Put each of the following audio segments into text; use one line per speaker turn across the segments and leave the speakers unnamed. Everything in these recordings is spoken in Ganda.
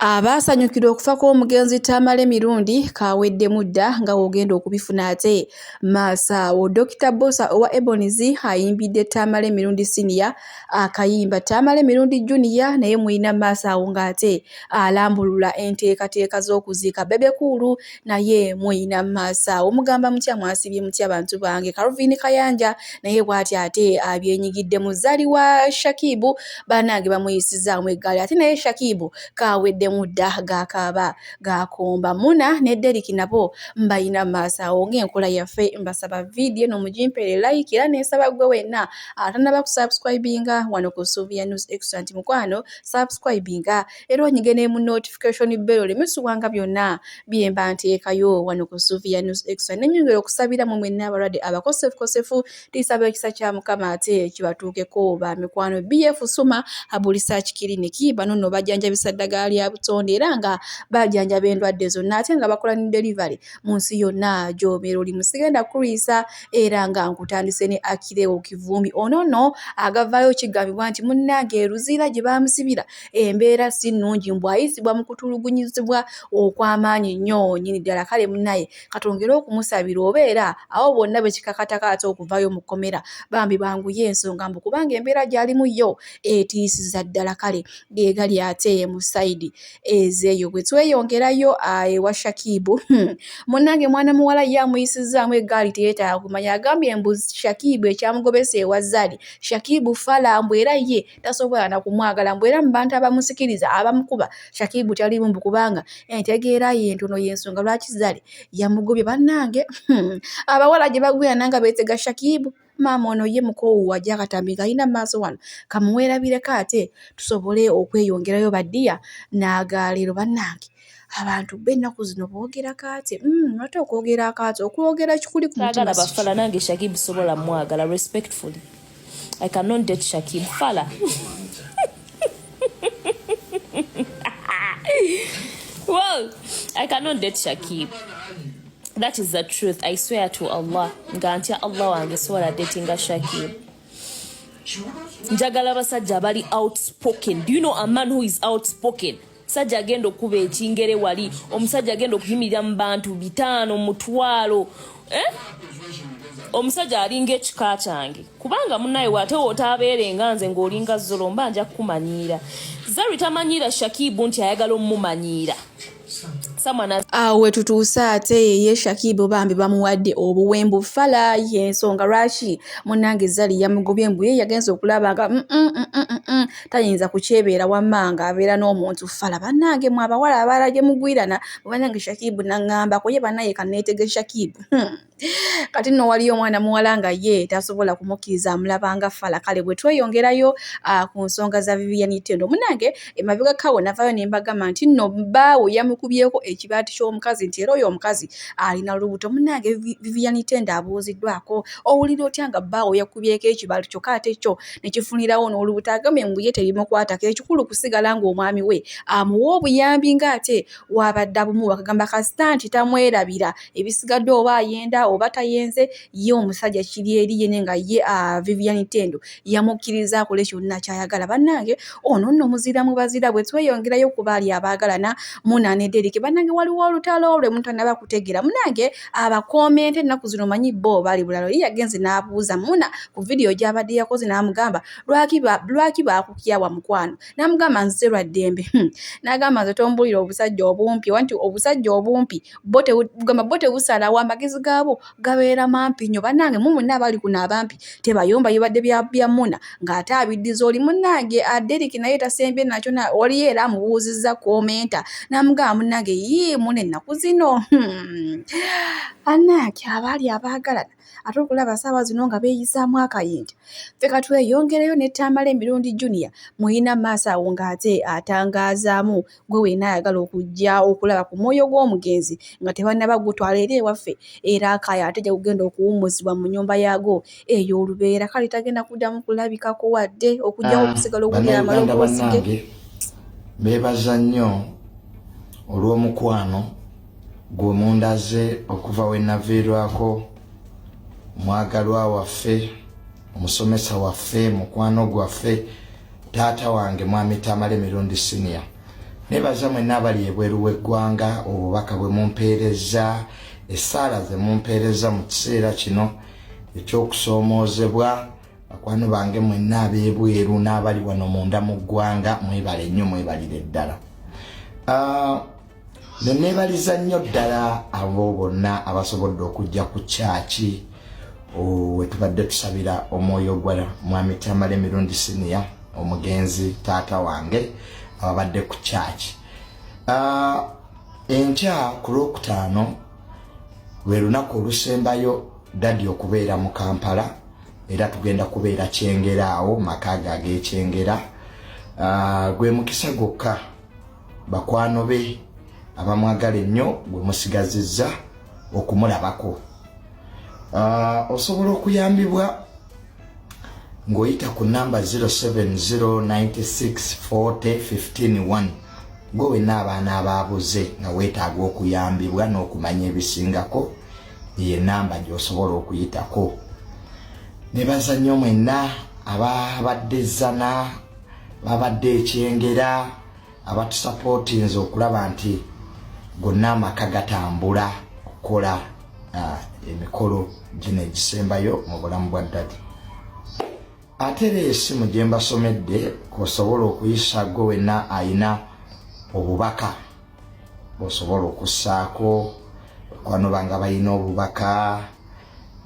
Abaasanyukira okufa kw'omugenzi Tamale Mirundi kaaweddemu dda nga w'ogenda okubifuna ate maaso awo. Dokita Bbosa owa Ebonies ayimbidde Tamale Mirundi Senior akayimba. Tamale Mirundi Junior naye mulina maaso awo ng'ate alambulula enteekateeka z'okuziika Bebe Cool naye mulina maaso awo. Mugamba mutya mwasibye mutya bantu bange? Calvin Kayanja naye bw'atyo ate abyenyigiddemu. Zari wa Shakib bannange bamuyisizaamu eggaali ate naye Shakib kaaweddemu dda gaakaaba gaakomba. Muna ne Derrick nabo mbayina mu maaso awo ng'enkola yaffe mbasaba vidiyo eno mugimpeere like era nensaba ggwe wenna atanaba kusubscribinga wano ku Sylvia News Extra nti mukwano subscribinga era onyige ne mu notification bell oleme subwanga byonna bye mba nteekayo wano ku Sylvia News Extra. Nennyongera okusabira mwe mwenna abalwadde abakosefukosefu Tusaba ekisa kya Mukama ate kibatuukeko ba mikwano. BF Suma Herbal Research Clinic bano nno bajanjabisa ddagala lya butonde era nga bajanjaba endwadde zonna ate nga bakola ne delivery mu nsi yonna gy'obeera oli mu. Sigenda kukulwisa era nga nkutandise ne Akireo Kivumbi. Ono nno agavaayo kigambibwa nti munnange e Luzira gye baamusibira embeera si nnungi mbu ayisibwa mu kutulugunyizibwa okw'amaanyi nnyo nnyini ddala. Kale munnaye katwongere okumusabira oba era abo bonna be kikakatako ate okuvaayo mu kkomera bambi banguye ensonga mbu kubanga embeera gy'alimu yo etiisiza ddala. Kale geegali ate mu sayidi ezeeyo bwe tweyongerayo ewa Shakibu munnange mwana muwala ye amuyisizzaamu eggaali teyeetaaga kumanya agambye mbu Shakibu ekyamugobesa ewa Zari Shakibu fala mbu era ye tasobola na kumwagala mbu era mu bantu abamusikiriza abamukuba Shakibu taliimu mbu kubanga entegeera ye ntono y'ensonga lwaki Zari yamugobye. Bannange abawala gye bagwirana nga beetega Shakibu maama ono ye mukoowu wajja akatambi ng'alina mu maaso wano kamuweerabireko ate tusobole okweyongerayo baddiya n'agaaleero. Bannange abantu bo ennaku zino boogera kaate ate okwogera akaate okwogera kikuli ku mutima.
Saagala bafala nange Shakib sobola mwagala respectfully. I cannot date Shakib fala. Well, I cannot date Shakib. That is the truth. I swear to Allah. Nga ntya Allah wange sobola datinga Shakib. Njagala abasajja abali outspoken. Do you know a man who is outspoken? Sajja agenda okuba ekingere wali, omusajja agenda okuyimirira mu bantu 500 mutwalo. Eh? Omusajja alinga ekika kyange kubanga munaye wate wotabeere nga nze ng'olinga zolo mba nja kukumanyiira. Zari tamanyiira Shakibu nti ayagala omumanyiira.
Awo wetutuuse ate ye Shakibu bambi bamuwadde obuwembu fala y'ensonga lwaki munnange Zari yamugobye mbu ye yagenze okulaba nga tayinza kukyebeera wamma nga abeera n'omuntu fala. Bannange mwe abawala abalala gye mugwirana bannange Shakibu naŋŋambako ye bannaye kanneetege Shakibu. Kati nno waliyo omwana muwala nga ye tasobola kumukkiriza amulaba nga fala. Kale bwe tweyongerayo ku nsonga za Vivian Tendo munnange emabega kawo navaayo ne mbagamba nti nno bbaawe yamukubyeko ekibaati ky'omukazi nti era oyo omukazi alina lubuto. Munnange Vivian Tendo abuuziddwako owulira otya nga bbaawe yakubyeko ekibaati kyokka ate kyo ne kifunirawo n'olubuto. Agambye mbu ye tebimukwatako ekikulu kusigala ng'omwami we amuwa obuyambi ng'ate w'abadde abumuwa akagamba kasita nti tamwerabira ebisigadde oba ayenda oba tayenze ye omusajja kiri eri ye naye nga ye Vivian Tendo yamukkiriza akole kyonna ky'ayagala. Bannange ono nno muzira mu bazira bwe tweyongerayo ku baali abaagalana Muna ne Derrick bannange waliwo olutalo lwe mutanaba kutegeera. Munnange abakoomenta ennaku zino omanyi bo bali bulala oli yagenze n'abuuza Muna ku vidiyo gy'abadde yakoze n'amugamba lwaki baakukyawa mukwano n'amugamba nze lwa ddembe n'agamba nze tombuulira obusajja obumpi oba nti obusajja obumpi bo gamba bo tebusalawo amagezi gaabwo gabeera mampi nnyo. Bannange mu mwenna abali kuno abampi tebayomba bibadde bya Muna ng'ate abiddiza oli munnange Derrick naye tasembye nakyo waliyo era amubuuzizza komenta n'amugamba munnange yii Muna ennaku zino bannange abaali abaagalana ate okulaba ssaawa zino nga beeyisaamu akayinja. Ffe katweyongereyo ne Tamale Mirundi Junior muyina maaso awo ng'ate atangaazaamu gwe wenna ayagala okujja okulaba ku mwoyo gw'omugenzi nga tebannaba gutwala eri ewaffe era Akaya ate gye gugenda okuwummuzibwa mu nnyumba yaago ey'olubeera. Kale tagenda kuddamu kulabikako wadde okuggyako okusigala okuwulira
Bannayuganda
amaloboozi ge.
bannange mbeebaza nnyo olw'omukwano gwe mundaze okuva we naviirwako omwagalwa waffe, omusomesa waffe, mukwano gwaffe, taata wange Mwami Tamale Mirundi Senior. Nebaza mwenna abali ebweru w'eggwanga, obubaka bwe mumpeereza, essaala ze mumpeereza mu kiseera kino eky'okusoomoozebwa. Bakwano bange mwenna ab'ebweru n'abali wano munda mu ggwanga, mwebale nnyo, mwebalire ddala. Ne neebaliza nnyo ddala abo bonna abasobodde okujja ku kyaki we tubadde tusabira omwoyo gwa Mwami Tamale Mirundi Siniya, omugenzi taata wange, ababadde ku kyaki. Enkya ku Lwokutaano lwe lunaku olusembayo daddy okubeera mu Kampala, era tugenda kubeera Kyengera awo maka ge ag'ekyengera. Gwe mukisa gwokka bakwano be abamwagala ennyo gwe musigazizza okumulabako. Osobola okuyambibwa ng'oyita ku namba 0709640151. Gwe wenna abaana abaabuze nga weetaaga okuyambibwa n'okumanya ebisingako, eyo enamba gy'osobola okuyitako. Nebaza nnyo mwenna ababadde zana, babadde ekyengera, abatusapootinze okulaba nti gonna amaka gatambula okukola emikolo gino egisembayo mu bulamu bwa daddy. Ate era esimu gye mbasomedde k'osobola okuyisa gwe wenna ayina obubaka bw'osobola okussaako bakwano bange abalina obubaka,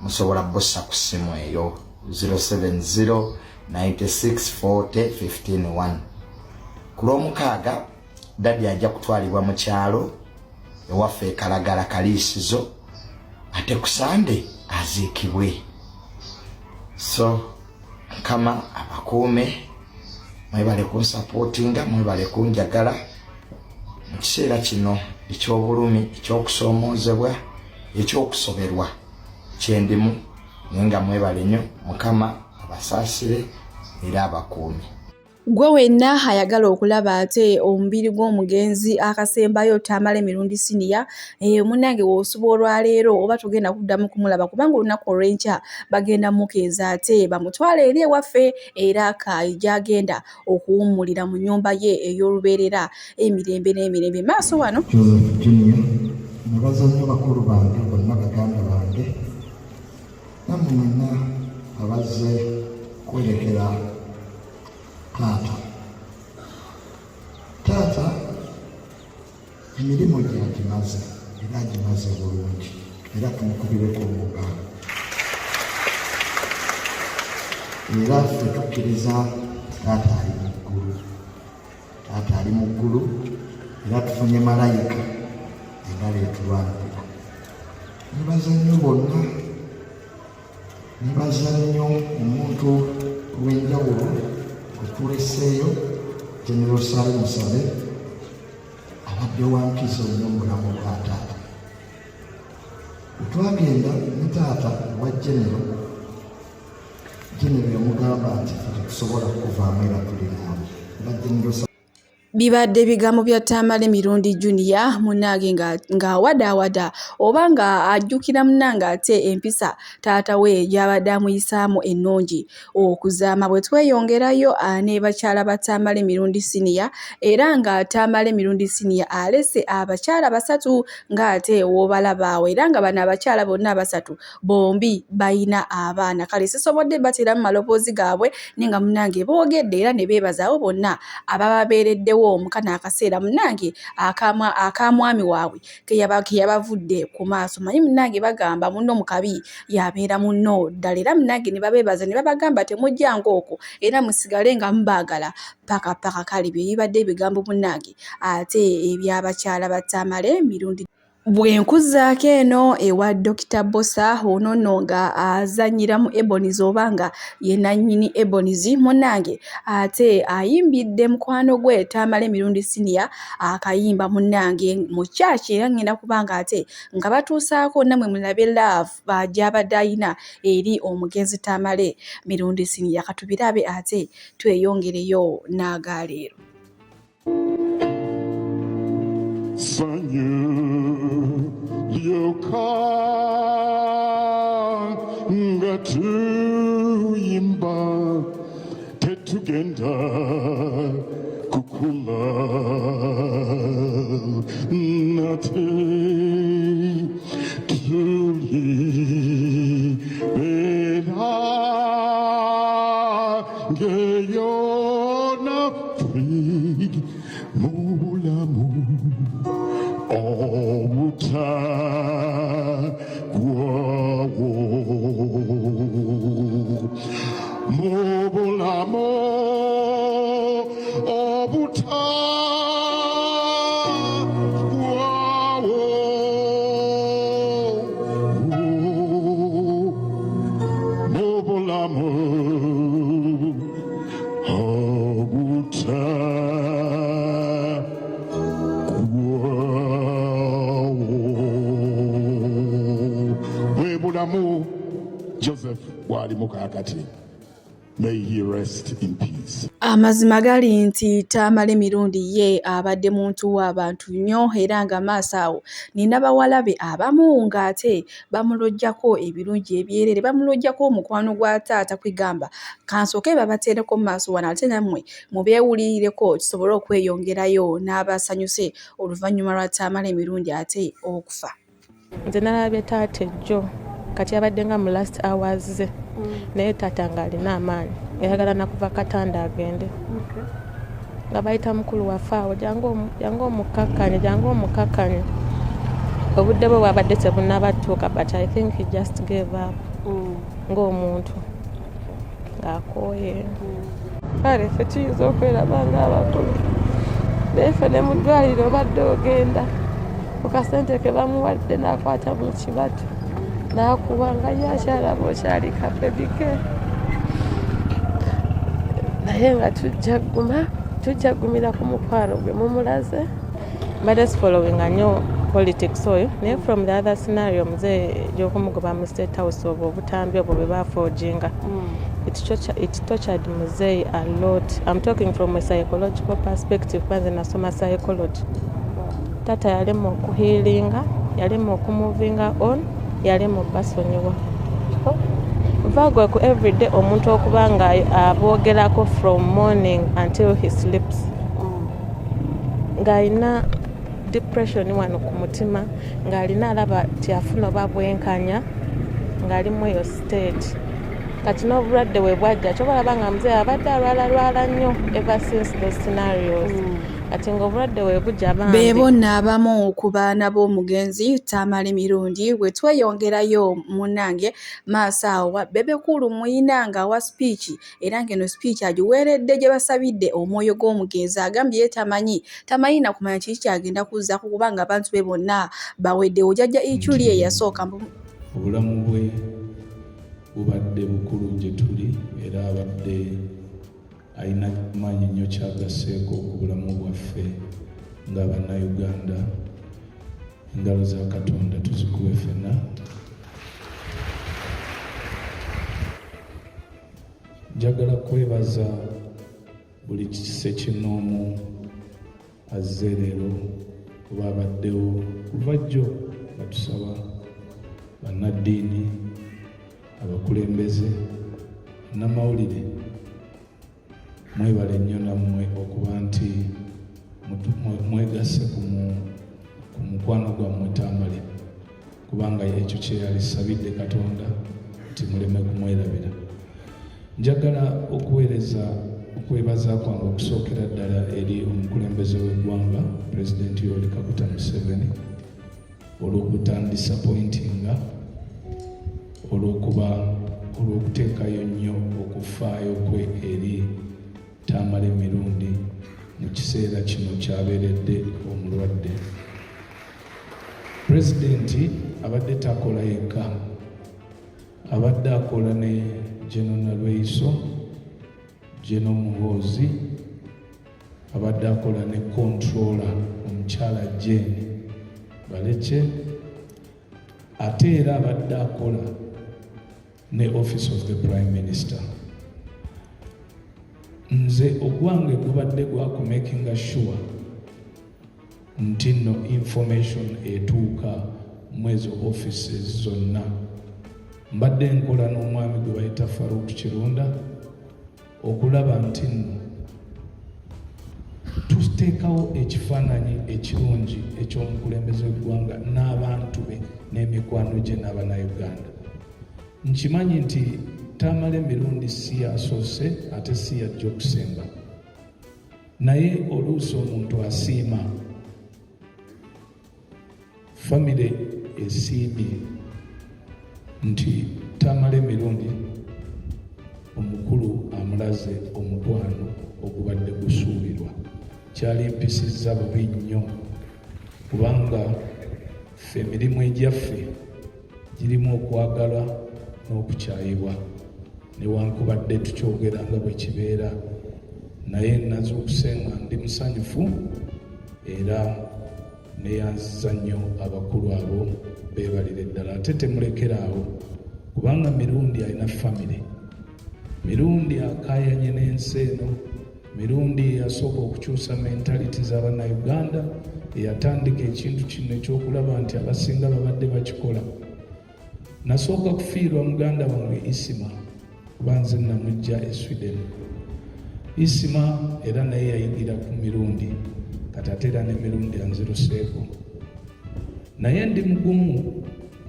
musobola bussa ku ssimu eyo 070 96 40 15. Ku Lwomukaaga daddy ajja kutwalibwa mu kyalo ewaffe ekalagala Kaliisizo, ate ku Sande aziikibwe. So Mukama abakuume, mwebale kunsapootinga, mwebale kunjagala mu kiseera kino eky'obulumi, eky'okusoomoozebwa, ekyokusoberwa kyendimu, naye nga mwebale nnyo. Mukama abasaasire era abakuume.
Gwe wenna ayagala okulaba ate omubiri gw'omugenzi akasembayo Tamale Mirundi Siniya, munnange, w'osuba olwaleero oba tugenda kuddamu kumulaba, kubanga olunaku olw'enkya bagenda mukeeza ate bamutwale eri ewaffe era Kaayi gy'agenda okuwummulira mu nnyumba ye ey'olubeerera emirembe n'emirembe. Maaso wano.
Joseph Junior, nebaza nnyo bakulu bange bonna, baganda bange, nammwe mwenna abazze kwerekera taata. Taata emirimu gye agimaze era agimaze bulungi, era tumukubireko omugalo. Era ffe tukkiriza taata ali mu ggulu, taata ali mu ggulu, era tufunye malayika endala etulwanirira. Nebaza nnyo bonna, nebaza nnyo omuntu ow'enjawulo gwe tuleseeyo, General Salim Saleh, abadde wankizo nnyo mu bulamu bwa taata. Bwe twagenda ne taata ewa General, General yamugamba nti tetusobola kukuvaamu era tuli naawe. Era General
Bibadde bigambo bya Tamale Mirundi Junior munnange ng'awadaawada oba nga ajjukira munnange ate empisa taata we gy'abadde amuyisaamu ennungi. Okuzaama bwe tweyongerayo ne bakyala ba Tamale Mirundi Siniya, era nga Tamale Mirundi Siniya alese abakyala basatu ng'ate w'obalaba awo, era nga bano abakyala bonna abasatu bombi bayina abaana. Kale sisobodde bateeramu maloboozi gaabwe, naye nga munnange boogedde era ne beebaza abo bonna abababeereddewo mu kano akaseera munnange aka mwami waabwe ke yabavudde ku maaso. Manyi munnange bagamba munno mu kabi y'abeera munno ddala, era munnange ne babeebaza ne babagamba temujjanga okwo era musigale nga mubaagala paka paka. Kale bye bibadde ebigambo munnange ate eby'abakyala ba Tamale Mirundi. Bwe nkuzzaako eno ewa Dokita Bbosa, ono nno nga azannyira mu Ebonies oba nga ye nannyini Ebonies, munnange ate ayimbidde mukwano gwe Tamale Mirundi Siniya akayimba munnange mu kyaki, era ngenda kuba nga ate nga batuusaako nammwe mulabe love gy'abadde ayina eri omugenzi Tamale Mirundi Siniya. Katubirabe ate tweyongereyo n'agaleero.
Sanyu lyokka nga tuyimba, tetugenda kukula. Ng'ate tulibeera ng'eyo naffe mu bulamu obutaggwaawo, mu bulamu obutaggwaawo, mu bulamu obutaggwaawo. Bwe bulamu Joseph bw'alimu kaakati. May he rest in peace.
Amazima gali nti Tamale Mirundi ye abadde muntu w'abantu nnyo era nga maaso awo nina bawala be abamu ng'ate bamulojjako ebirungi ebyereere, bamulojjako omukwano gwa taata kwegamba kansooke babateereko mu maaso wano ate nammwe mubeewulirireko tusobole okweyongerayo n'abasanyuse oluvannyuma lwa Tamale Mirundi ate okufa.
Nze nalabye taata ejjo, kati yabadde nga mu last hours ze, naye taata ng'alina amaanyi, ayagala nakuva katanda agende, nga bayita mukulu waffe awo, jangu omukkakkanye, jangu omukkakkanye. Obudde bwe bwabadde tebunnaba tuuka, but I think he just gave up ng'omuntu ng'akooye. Kale ffe tuyinza okweraba ng'abakulu, naye ffe ne mu ddwaliro obadde ogenda ku kasente ke bamuwadde n'akwata mu kibatu n'akuwa nga ye akyalaba okyali kabebi ke, naye nga tujja guma, tujja gumira ku mukwano gwe mumulaze. Mbadde sifollowinga nnyo politics oyo, naye from the other scenario, muze gy'okumugoba mu State House, obwo obutambi obwo bwe baforginga, it tortured muzeeyi a lot. I'm talking from a psychological perspective, kuba nze nasoma psychology. Taata yalema okuhealinga, yalema okumovinga on, yalema obbasonyiwa. Vagwe ku everyday omuntu okuba nga aboogerako from morning until he sleeps, ng'alina depression wano ku mutima, ng'alina alaba ti afuna oba bwenkanya, ng'ali mu eyo state. Kati n'obulwadde bwe bwajja, kyoba olaba nga muzeeyi abadde alwalalwala nnyo ever since those scenarios. Kati ng'obulwadde bwe bujja, bambi.
Beebo nno abamu ku baana b'omugenzi Tamale Mirundi. Bwe tweyongerayo munnange maaso awo, Bebe Cool muyina ng'awa speech, era ng'eno speech agiweeredde gye basabidde omwoyo gw'omugenzi. Agambye ye tamanyi na kumanya kiki kyagenda kuzzaako kubanga abantu be bonna baweddewo. Jjajja Ichuli ye yasooka.
Obulamu bwe bubadde bukulu gye tuli, era abadde alina maanyi nnyo kyagasseeko ku bulamu bwaffe ng'Abannayuganda. Engalo za Katonda tuzikube ffenna. Njagala kwebaza buli ssekinnoomu azze leero kuba abaddewo kuva jjo batusaba, bannaddiini, abakulembeze, bannamawulire, mwebale nnyo nammwe okuba nti mwegasse ku mukwano gwammwe Tamale, kubanga ekyo kyeyalisabidde Katonda nti muleme kumwerabira. Njagala okuweereza okwebaza kwange okusookera ddala eri omukulembeze w'eggwanga, Pulezidenti Yoweri Kaguta Museveni, olw'obutandisappointinga, olw'okuba olw'okuteekayo nnyo okufaayo kwe eri Tamale Mirundi mu kiseera kino kyabeeredde omulwadde. Pulezidenti abadde takola yekka, abadde akola ne General Nalweyiso, General Muhoozi, abadde akola ne controller omukyala Jane Balekye, ate era abadde akola ne Office of the Prime Minister. Nze ogwange gubadde gwakumakinga sure nti nno information etuuka mu ezo offices zonna. Mbadde nkola n'omwami gwe bayita Faruk Kirunda okulaba nti nno Tuteekawo ekifaananyi ekirungi eky'omukulembeze w'eggwanga n'abantu be n'emikwano gye n'Abannayuganda. Nkimanyi nti Tamale Mirundi si yasoose ate si yajja okusemba, naye oluusi omuntu asiima. Famire esiimye nti Tamale Mirundi omukulu amulaze omukwano ogubadde gusuubirwa. Kyali mpisizza bubi nnyo kubanga ffe emirimu egyaffe girimu okwagalwa n'okukyayibwa newankubadde tukyogera nga bwe kibeera, naye nazuukuse nga ndi musanyufu era neyanziza nnyo abakulu abo beebalire ddala ate temulekera awo kubanga Mirundi alina famire. Mirundi akaayanye n'ensi eno. Mirundi eyasooka okukyusa mentality z'Abannayuganda, eyatandika ekintu kino ekyokulaba nti abasinga babadde bakikola. Nasooka kufiirwa muganda wange Isima kuba nze namujja e Sweden. Isima era naye yayigira ku Mirundi, kati ate era ne Mirundi anziruseeko. Naye ndi mugumu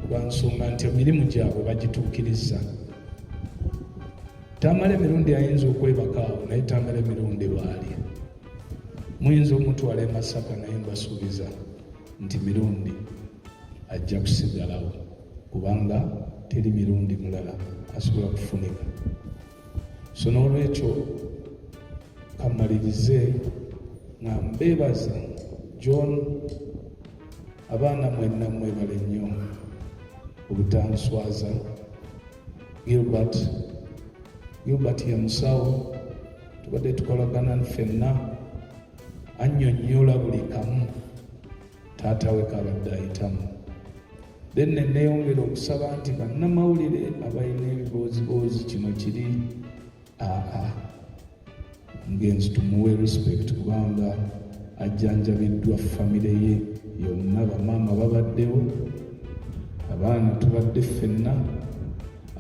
lwa nsonga nti emirimu gyabwe bagituukirizza. Tamale Mirundi ayinza okwebaka awo naye Tamale Mirundi waali. Muyinza omutwala e Masaka naye mbasuubiza nti Mirundi ajja kusigalawo kubanga teri mirundi mulala asobola kufunika. So n'olwekyo kamalirize nga mbeebaza John, abaana mwenna mwebale nnyo obutanswaza. Gilbert, Gilbert ye musawo, tubadde tukolagana ffenna, annyonnyola buli kamu taata we kabadde ayitamu. Then ne neeyongera okusaba nti bannamawulire abalina ebibooziboozi kino kiri aa ngenzi tumuwe respect kubanga ajjanjabiddwa famire ye yonna, bamaama babaddewo, abaana tubadde ffenna,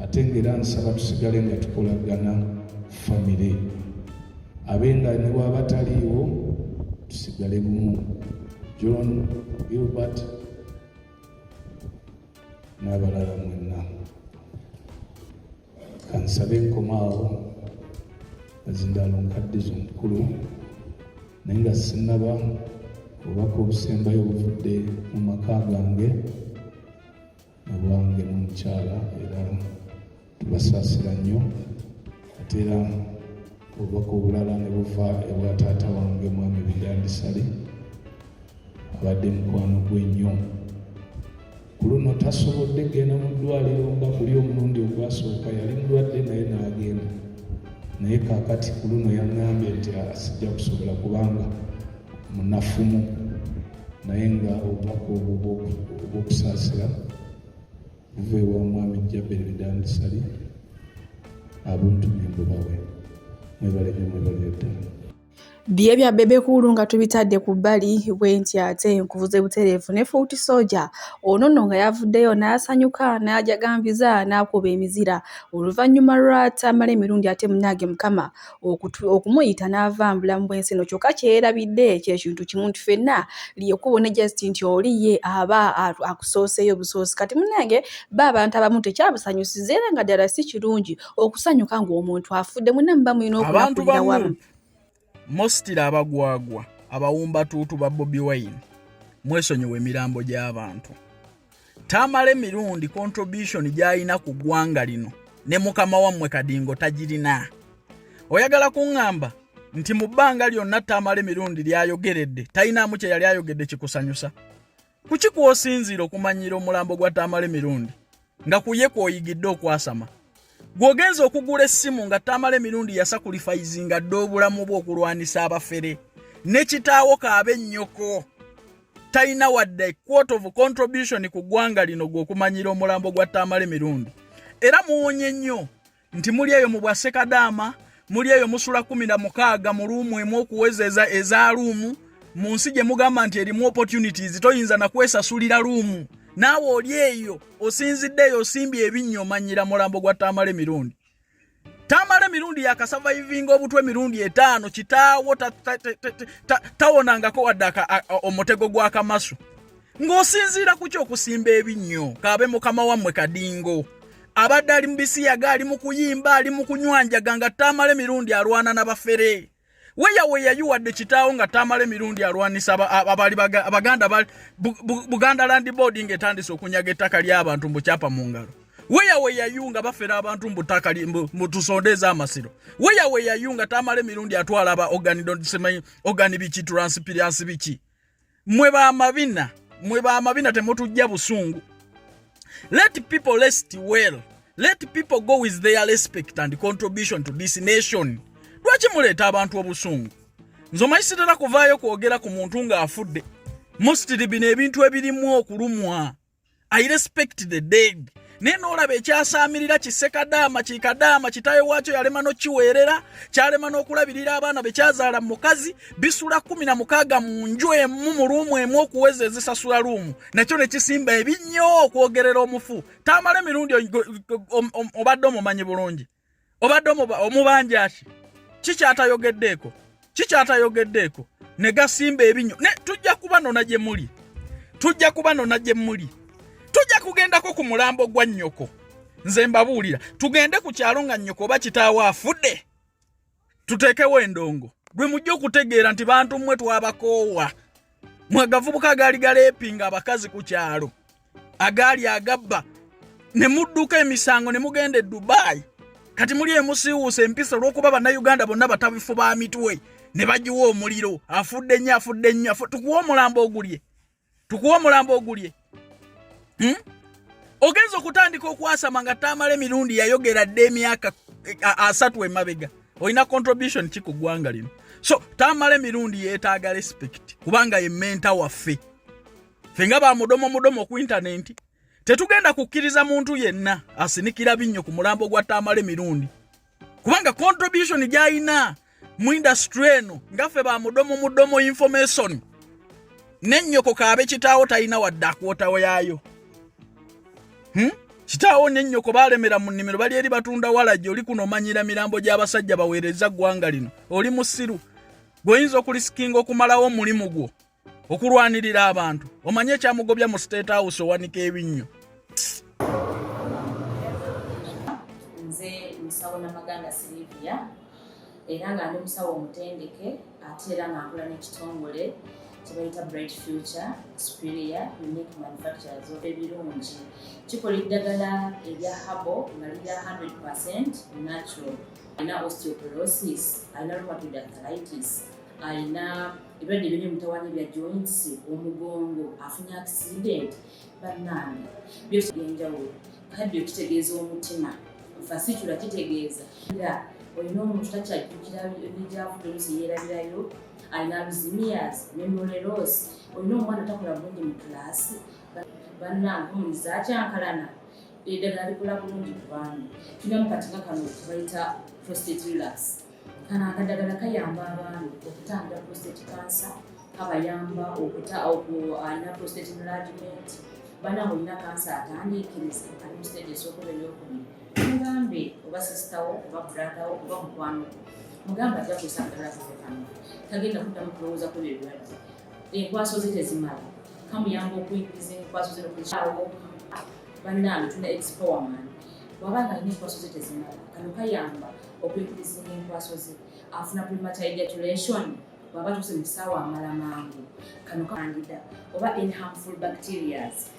ate ng'era nsaba tusigale nga tukolagana famire abe nga ne bwaba taliiwo tusigale bumu. John Gilbert n'abalala mwenna kansabe nkomaawo ezindaalo nkaddiza omukulu, naye nga sinnaba obubaka obusembayo buvudde mu maka gange obwange n'omukyala, era tubasaasira nnyo. Ate era obubaka obulala ne buva ewa taata wange mwami Bidandisali, abadde mukwano gwe nnyo. Ku luno tasobodde kugenda mu ddwaliro nga guli omulundi ogwasooka yali mulwadde naye n'agenda, naye kaakati ku luno yaŋŋambye nti sijja kusobola kubanga munafumu, naye nga obubaka obwo obw'okusaasira buva ewa mwami Jaberi Bidandisali abuntumye mbubawe. Mwebale nnyo, mwebalire ddala.
Bye bya Bebe Cool nga tubitadde ku bbali bwenti ate nkuvuze butereevu ne Foot Soldier ono nno nga yavuddeyo n'asanyuka n'ajagambiza n'akuba emizira oluvannyuma lwa Tamale Mirundi ate munnange Mukama okumuyita n'ava mu bulamu bw'ensi eno kyokka kye yeerabidde kye kintu kimu nti ffenna ly'ekkubo ne just nti oli ye aba akusooseeyo busoosi. Kati munnange bo abantu abamu tekyabasanyusizza era nga ddala si kirungi okusanyuka ng'omuntu afudde mwenna muba mulina
Abantu
okunakulira
ba
wamu.
Nup mostira abagwagwa abawumbatuutu ba Bobi Wine, mwesonyiwe emirambo gy'abantu. Tamale Mirundi contribution gy'alina ku ggwanga lino ne mukama wammwe Kadingo tagirina. Oyagala kuŋŋamba nti mu bbanga lyonna Tamale Mirundi ly'ayogeredde talinaamu kye yali ayogedde kikusanyusa? Kuki kw'osinziira okumanyiira omulambo gwa Tamale Mirundi nga ku ye kw'oyigidde okwasama? Gw'ogenza okugula essimu nga Tamale Mirundi yasakulifayizinga dda obulamu bwe okulwanisa abafere ne kitaawo kaabe nnyoko talina wadde quote of contribution ku ggwanga lino gwe okumanyira omulambo gwa Tamale Mirundi. Era muwonye nnyo nti muli eyo mu bwa Ssekadaama, muli eyo musula 16 mu luumu emu okuweza eza luumu mu nsi gye mugamba nti erimu opportunities, toyinza na kwesasulira luumu, naawe oli eyo osinzidde eyo osimbye ebinnyo omanyira mulambo gwa Tamale Mirundi. Tamale Mirundi yakasavaivinga obutwa emirundi etaano. Kitaawo tawonangako wadde omutego gw'akamasu. Ng'osinziira ku ki okusimba ebinnyo? Kaabe mukama wammwe Kadingo abadde ali mu bisiyaga, ali mu kuyimba, ali mu kunywanjaga, nga Tamale Mirundi alwana n'abafere. Weya weyayiwadde kitaawo nga Tamale Mirundi alwanisa abali Abaganda. Buganda Land Board ng'etandise okunyaga ettaka ly'abantu mbu kyapa mu ngalo. Weya weyayu nga bafera abantu mbu ttaka mbu tusondeeza amasiro. Weya weyayu nga Tamale Mirundi atwala aba organ, simanyi organ biki, transplant biki. Mwe bamabina, mwe bamabina, temutujja busungu. Let people rest well. Let people go with their respect and contribution to this nation. Lwaki muleeta abantu obusungu? Nze omanyi sitera kuvaayo kwogera ku muntu ng'afudde. Mostly bino ebintu ebirimu okulumwa, I respect the dead. Naye n'olaba ekyasaamirira kisekadaama, kikadaama, kitaawe waakyo yalema n'okiweerera, kyalema n'okulabirira abaana be kyazaala mu mukazi. Bisula 16 mu nju emu, mu room emu, okuweza ezisasula room, nakyo ne kisimba ebinnyo okwogerera omufu. Tamala emirundi obadde omumanyi bulungi, obadde omubanja ki? Kikyatayogeddeeko, kikyatayogeddeeko, ne gasimba ebinnyo. Ne tujja kubanona gye muli, tujja kubanona gye muli, tujja kugendako ku mulambo gwa nnyoko. Nze mbabuulira, tugende ku kyalo nga nnyoko oba kitaawo afudde, tuteekewo endongo, lwe mujja okutegeera nti bantu mmwe twabakoowa. Mwe agavubuka agaali galeepinga abakazi ku kyalo, agaali agabba, ne mudduka emisango ne mugenda e Dubayi. Kati muli emusiiwuusa empisa olw'okuba Bannayuganda bonna batabifu ba mitwe, ne bagiwa omuliro. Afudde nnyo, afudde nnyo. Tukuwa omulambo ogulye, tukuwa omulambo ogulye, Ogenza okutandika okwasama nga Tamala Emirundi yayogera dda emyaka 30 emabega. Olina contribution ki ku ggwanga lino? So Tamala Emirundi yeetaaga respect, kubanga ye mentor waffe ffe nga bamudomo mudomo ku intaneti. Tetugenda kukkiriza muntu yenna asinikira binnyo ku mulambo gwa Tamala Emirundi, kubanga contribution gy'alina mu industry eno, nga ffe bamudomo mudomo information, nennyoko kaabe kitaawo talina wadde akwotawo yaayo, Kitaawo nennyoko baalemera mu nnimiro, bali eri batunda walagi. Oli kuno omanyira mirambo gy'abasajja baweereza ggwanga lino. Oli musiru gweoyinza okulisikinga okumalawo omulimu gwo okulwanirira abantu. Omanye ekyamugobya mu State House, owanika ebinnyo.
Nze musawo Namaganda Silivia, era nga ndi musawo omutendeke, ate era nga nkola n'ekitongole kyebayita Bright Future Superior Unique Manufacturers of ebirungi. Kikola eddagala erya herbal nga lirya 100 natural. Alina osteoporosis, alina rheumatoid arthritis, alina ebirwadde ebiri emutawaanya bya joints, omugongo, afunye accident, bannange, byose byenjawulo. Cardio kitegeeza omutima, vascular kitegeeza era olina omuntu takyajjukira negyavudde, oluusi yeerabirayo, alina Alzheimer's, memory loss, olina omwana takola bulungi mu kilaasi, bannange, hormones zakyankalana, eddagala likola bulungi ku baami. Tulinamu kati nga kano kebayita prostate relax. Kano akadagala kayamba abaami okutangira prostate cancer, kabayamba okuta alina prostate enlargement. Bannange, olina kansa atandiikiriza, ali mu stage esooka oba eyokubiri, mugambe oba sister wo oba brother wo oba mukwano gwo, mugambe ajja kukozesa akadagala kaffe kano, tagenda kuddamu kulowooza ku ebyo ebirwadde. Enkwaso ze tezimala, kamuyamba okuyingiza enkwaso ze nokuzaawo. Bannange, tulina expowerman, bw'aba nga alina enkwaso ze tezimala, kano kayamba okuyingizinga enkwaso ze. Afuna premature ejaculation, bw'aba tuuse mu kisaawa amala mangu, kano candida oba any harmful bacterias.